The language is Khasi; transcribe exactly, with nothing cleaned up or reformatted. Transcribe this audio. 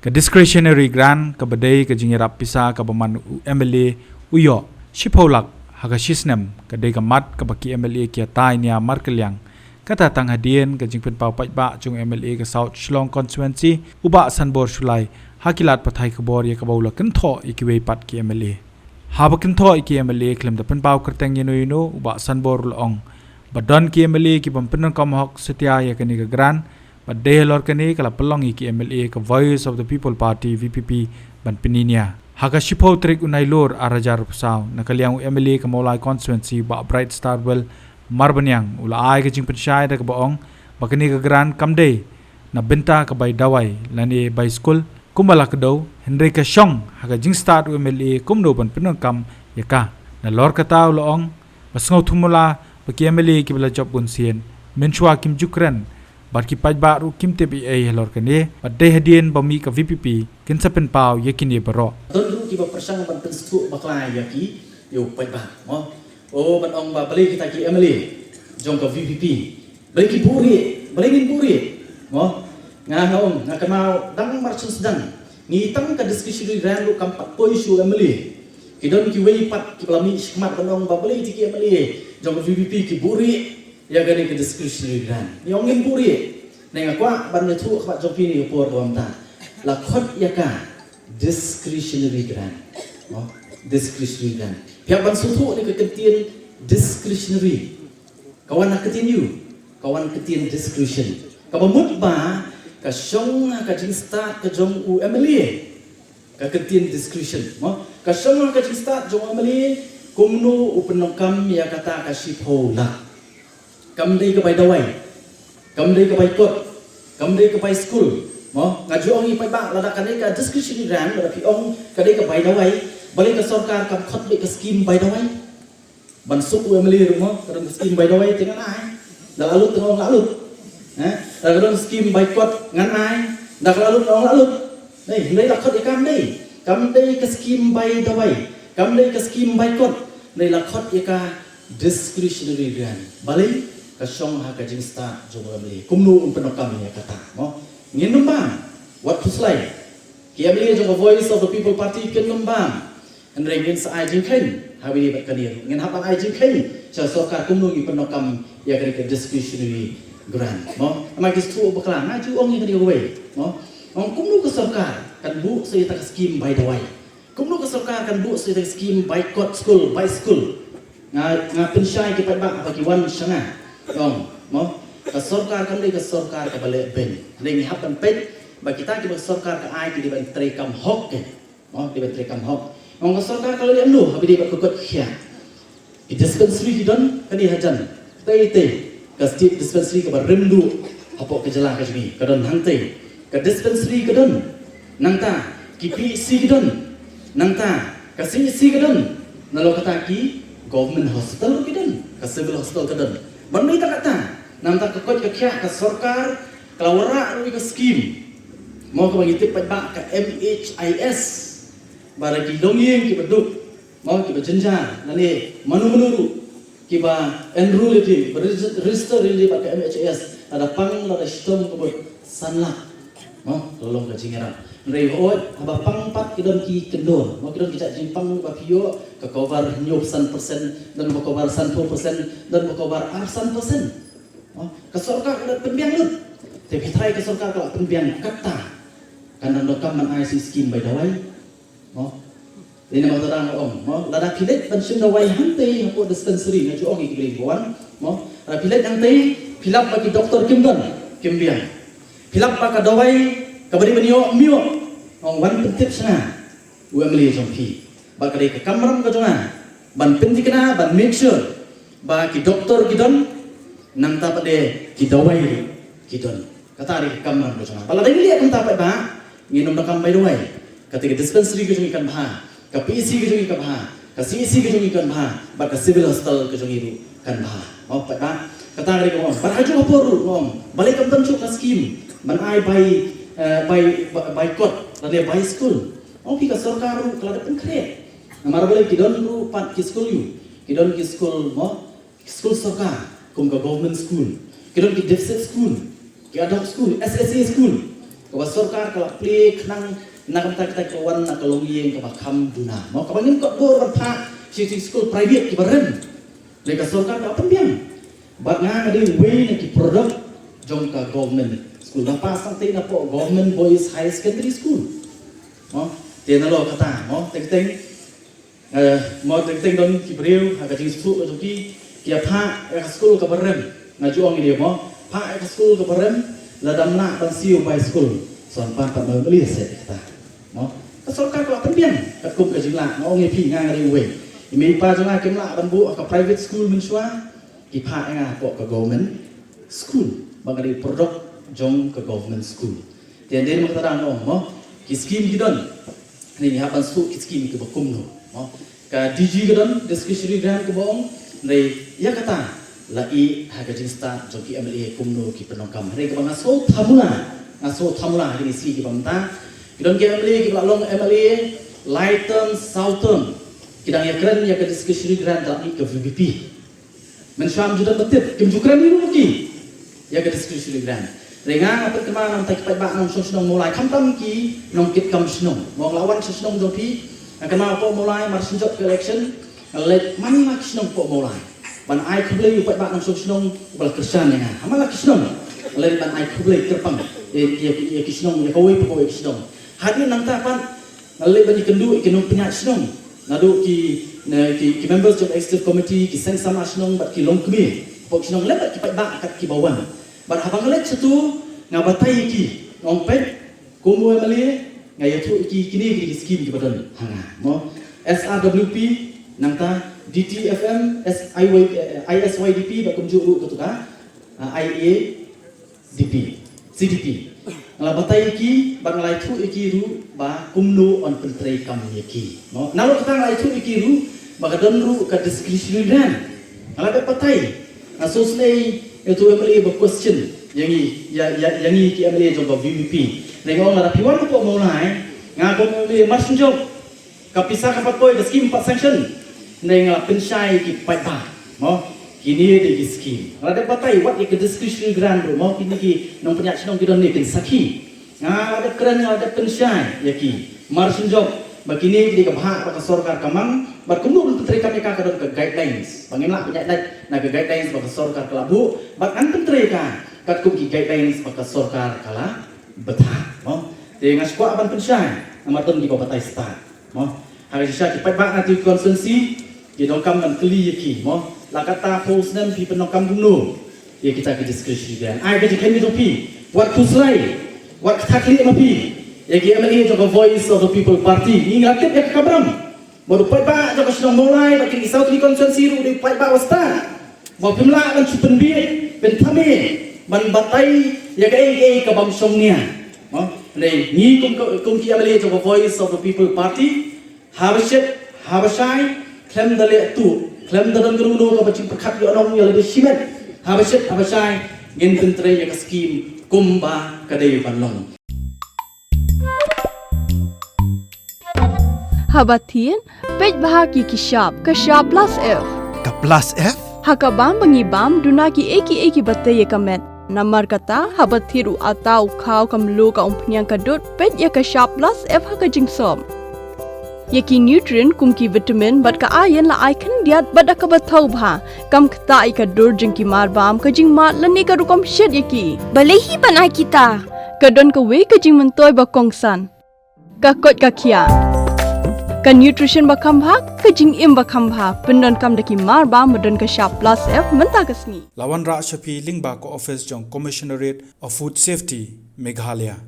Ka discretionary grant kaba dei ka jingïarap pisa kaba man u M L A u ïoh shiphew lak ha ka shisnem, ka dei ka mat kaba ki M L A ki ïatai nia markylliang. Kata tang hadien ka jingpynpaw paidbah jong u M L A ka South Shillong Constituency, u Bah Sanbor Shullai, ha ki lad pathai khubor ïa kaba u la kynthoh ïa kiwei pat ki M L A. Haba kynthoh ïa ki M L A khlem da pynpaw kyrteng ïano ïano, u Bah Sanbor u la ong ba don ki M L A ki bym pyndonkam hok satia ïa kane ka grant, bad dei halor kane ka la pynlong ïa ki M L A ka Voice of the People Party, V P P, ban pynïaid nia. Ha ka shiphew tarik u Nailur arhajar arphew saw, na ka liang u M L A ka Mawlai Constituency, Bah Bright Star Well Marbaniang, u la ai ka jingpynshai da kaba ong ba kane ka grant kam dei na bynta ka bai dawai lane bai skul kumba la kdew, hynrei ka shong ha ka jingstad u M L A kumno ban pyndonkam ïa ka. Nalor kata u la ong ba sngewthuh mula ba ki M L A kiba la jop bunsien mynshuwa kim ju kren, bad ki paidbah ruh kim tip ei ei halor kane, bad dei hadien ba mih ka V P P kin sa pynpaw ïa kine baroh. Don ruh kiba pyrshang ban pynsngewthuh bakla ïa ki, ïa u paidbah, mo. O, ban ong ba balei kita ki M L A jong ka V P P, balei ki buhrieh, balei ngin buhrieh, mo. Nga, nga ong, nga kynmaw dang mar shen sdang, ngi tang ka discretionary grant ruh kam pat poi sha u M L A. Ki don kiwei pat kiba la mih shakhmat ban ong ba balei kita ki M L A jong ka V P P ki buhrieh ïa kane ka discretionary grant. Ngi ong ngim buhrieh. Ngi, nga kwah ban ïathuh khmat jong phi ha kane ka por kaba mynta. La khot ïa ka discretionary grant. Mo, discretionary grant. Phi hap ban sngewthuh ïa ka kyntien discretionary. Ka wan na ka ktien ïa u, ka wan na ka ktien discretion. Kaba mut ba ka shong ha ka jingstad ka jong u M L A. Ka kyntien discretion, mo. Ka shong ha ka jingstad jong u M L A kumno u pyndonkam ïa kata ka shiphew lak. Kam dei ka bai dawai, kam dei ka bai kot, kam dei ka bai skul, mo. Nga ju ong ïa phi ba lada kane ka discretionary grant, lada phi ong ka dei ka bai dawai, balei ka sorkar kam khot beit ka skim bai dawai? Ban suk u M L A ruh, mo, ka don ka skim bai dawai te ngan ai. Da la lut te nga ong la lut. Eh, da ka don skim bai kot ngan ai. Da ka la lut nga ong la lut. Dei, hynrei la khot ïa kam dei. Kam dei ka skim bai dawai, kam dei ka skim bai kot. Hynrei la khot ïa ka discretionary grant. Balei? Ka shong ha ka jingstad jong u M L A kumno un pyndonkam ïa kata, mo. Ngin ym bam. Wat khuslai. Ki M L A jong ka Voice of the People Party kin ym bam. Hynrei ngin sa ai jingkheiñ ha kane bad kane ruh. Ngin hap ban ai jingkheiñ sha sorkar kumno ngi pyndonkam ïa kane ka discretionary grant, mo. Namar ki shu bakla, nga ju ong ïa kane kawei, mo. Ong kumno ka sorkar kan buh sa ïa kata ka skim bai dawai. Kumno ka sorkar kan buh sa ïa kata ka skim bai kot skul, bai skul. Nga, nga pynshai ki paidbah ba ki wan sha nga. Ong, mo. Ka sorkar kam dei ka sorkar kaba leh beiñ. Hynrei ngi hap ban peit ba kita kiba sorkar ka ai ki dei ban treikam hok, eh. Mo, dei ban treikam hok. Ong ka sorkar ka la leh kumno ha kaba ïadei bad ka koit ka khiah. Ki dispensary ki don kane hajan. Tei tei ka state dispensary kaba rim duh hapoh ka jylla ka jong ngi ka don hangtei. Ka dispensary ka don. Nangta ki P H C ki don. Nangta ka C H C ka don. Nalor kata ki government hospital ki don. Ka civil hospital ka don. Ban mih ta kata. Nangta ka koit ka khiah ka sorkar ka la wanrah ruh ïa ka skim. Mo, kaba ngi tip paidbah ka M H I S. Ba la ki longïing kiba duk, mo, kiba jynjar, lane mano mano ruh kiba enroll ïa ki, kiba regis-, register ïa ki bad ka M H I S, lada pang lada shitom ka bud san lak. Mo, ka long ka jingïarap. Hynrei hooid, haba pang pat ki don ki kyndon, mo, ki don ki jait jingpang ba phi ïoh, ka cover hynñiew san percent, don ba cover sanphew percent, don ba cover arsan percent. Mo, ka sorkar ka la pynbiang lut. Te phi tharai ka sorkar ka la pynbiang kata, kan dang donkam ban ai sa skim bai dawai. Mo. Dei namar kata nga ong, mo, lada phi leit ban shim dawai hangtei hapoh dispensary, nga ju ong ïa ki briew ba wan, mo. Lada phi leit hangtei, phi lap ba ki doktor kim don, kim biang. Phi lap ba ka dawai kaba dei ban ïoh, ym ïoh. Ong wan pyntip sha nga u M L A jong phi. Ba ka dei ka kamram ka jong nga ban pynthikna, ban make sure ba ki doktor ki don, nangta pat de ki dawai ruh ki don. Kata dei ka kamram ka jong nga. Ba lada ngi leh kumta pat ba ngin ym donkam bai dawai. Kata ka dispensary ka jong ngi kan bha, ka P H C ka jong ngi kan bha, ka C H C ka jong ngi kan bha, bad ka civil hospital ka jong ngi ruh kan bha. Mo, pat ba kata dei ka mo. Bad ha juh ka por ruh, mo, balei kam don shuh ka skim ban ai bai, eh, bai, bai, bai kot lane bai skul. Mo, phi ka sorkar ruh ka la dep pynkhreh. Namar balei ki don ruh pat ki skul ïa u, ki don ki skul, mo, ki skul sorkar, kum ka government school. Ki don ki deficit school, ki ad hoc school, S S A school. Kaba sorkar ka la plie khnang na ka bynta kita kiba wan na ka longïing kaba kham duna. Mo, kaba ngim kot bor ban phah sha ki skul private kiba rem. Hynrei ka sorkar ka la pynbiang. Bad nga nga dei uwei na ki product jong ka government school. Nga pass tang tei napoh Government Boys Higher Secondary School. Mo, te nalor kata, mo, teng teng. Eh, mo, teng teng don ki briew ha ka jingsuk ka jong ki, ki ïa phah ïa ka skul kaba rem. Nga ju ong ïa lade, mo, phah ïa ka skul kaba rem, lada ym lah ban siew bai skul, sa wan pan pat ma u M L A seh kata. Mo, ka sorkar ka la pynbiang katkum ka jinglah, nga ong ïa phi, nga nga dei uwei. I mei i pa jong nga kim lah ban buh ha ka private school mynshuwa, ki phah ïa nga hapoh ka government school, ba nga dei product jong ka government school. Te ynda ma kata dang ong, mo, ki skim ki don. Hynrei ngi hap ban suk ki skim kiba kumno, mo. Ka D G ka don discretionary grant kaba ong, hynrei ïa kata la ïeh ha ka jingstad jong ki M L A kumno ki pyndonkam. Hynrei kaba nga sngewthuh mula, nga sngewthuh mula ha kine ki sngi kiba mynta, ki don ki M L A kiba la long M L A lai term, saw term, ki dang ïakren ïa ka discretionary grant da la mih ka V P P. Mynshuwa ym ju don ba tip, kim ju kren ruh ki ïa ka discretionary grant. Hynrei nga nga pynkynmaw na bynta ki paidbah nongshong shnong Mawlai, khamtam ki nongkitkam shnong. Mo, nga la wan sha shnong jong phi, nga kynmaw hapoh Mawlai mar shu jop ka election, nga leit man la ki shnong hapoh Mawlai ban ai khublei ïa u paidbah nongshong shnong uba la kyrshan ïa nga. Ha man la ki shnong nga leit ban ai khublei kyrpang ïa, ïa, ïa ki shnong, ïa kawei pa kawei ki shnong. Hadien nangta pat nga leit ban ïakynduh ïa ki nongpynïaid shnong, naduh ki, ne, ki, ki members jong executive committee, ki seng samla shnong bad ki longkmie hapoh ki shnong lem bad ki paidbah kat kiba wan. Bad haba nga leit shato nga batai ïa ki, nga ong, peit, kum u M L A nga ïathuh ïa ki, kine ki dei ki skim kiba don ha nga, mo. S R W P, nangta D T F M, S I Y, eh, I S Y D P bad kumjuh ruh katu ka, ah, I A D P, C D P. Nga la batai ïa ki bad nga la ïathuh ïa ki ruh ba kumno yn pyntreikam ïa ki, mo. Nalor kata nga la ïathuh ïa ki ruh ba ka don ruh ka discretionary grant. Nga la dep batai, nga sngewsynei ïa utu u M L A ba question ïa ngi, ïa, ïa, ïa ngi ki M L A jong ka V P P. Hynrei nga ong lada phi wan hapoh Mawlai, nga kum u M L A mar shu jop ka pisa ka pat poi, ka skim pat sanction. Hynrei nga la pynshai ïa ki paidbah, mo, kine dei ki skim. Nga la dep batai wat ïa ka discretionary grant ruh, mo, kine ki nongpynïaid shnong ki don ne kin sakhi. Nga la dep kren, nga la dep pynshai ïa ki mar shu jop ba kine ki dei ka bhah ba ka sorkar ka mang, bad kumno ban pyntreikam ïa ka, ka don ka guidelines. Ba ngim lah ban ïaid lait na ka guidelines ba ka sorkar ka la buh, bad ngan pyntrei ïa ka katkum ki guidelines ba ka sorkar ka la bthah, mo. Te nga shu kwah ban pynshai namar don kiba batai stad, mo. Ha ka jingshisha ki paidbah na tu constituency, ki donkam ban kylli ïa ki, mo, la katta phew snem phi pyndonkam kumno ïa kita ki discretionary grant? Ai ka jingkylli jong phi, wat khuslai, wat kata khlieh ma phi ïa ki M L A jong ka Voice of the People Party. Ngi la tip ïa ka kamram. Bad u paidbah jong ka shnong Mawlai bad kine ki saw tylli constituency ruh u dei u paidbah uba stad. Ba phim lah ban shu pynbiej, pynthame, ban batai ïa kaei kaei ka bym shongnia. Mo, hynrei ngi kum, kum ki M L A jong ka Voice of the People Party, haba shit haba shai, khlem da leh tuh, khlem da don kano kano kaba jingpyrkhat ïohnong ïa lade shimet, haba shit haba shai ngin pyntrei ïa ka skim kumba ka dei ban long. Haba thied, peit bha ki ki shap, ka shap plus F. Ka plus F? Ha ka bam ba ngi bam, duna kiei kiei kiba tei ïa ka met. Namar kata, haba thied u atta, u khaw, ka mluh, ka umphniang, ka dud, peit ïa ka shap plus F ha ka jingsop. Ïa ki nutrient kum ki vitamin bad ka iron la ai khyndiat bad da kaba thaw bha. Kam ktah ïa ka dur jong ki marbam, ka jingmad lane ka rukom shet ïa ki. Balei hi ban ai kita? Ka don kawei ka jingmyntoi ba kongsan. Ka koit ka khiah. Ka nutrition ba kham bha, ka jingim ba kham bha. Pyndonkam da ki marbam ba don ka shap plus F mynta ka sngi. La wanrah sha phi lyngba ka office jong Commissionerate of Food Safety, Meghalaya.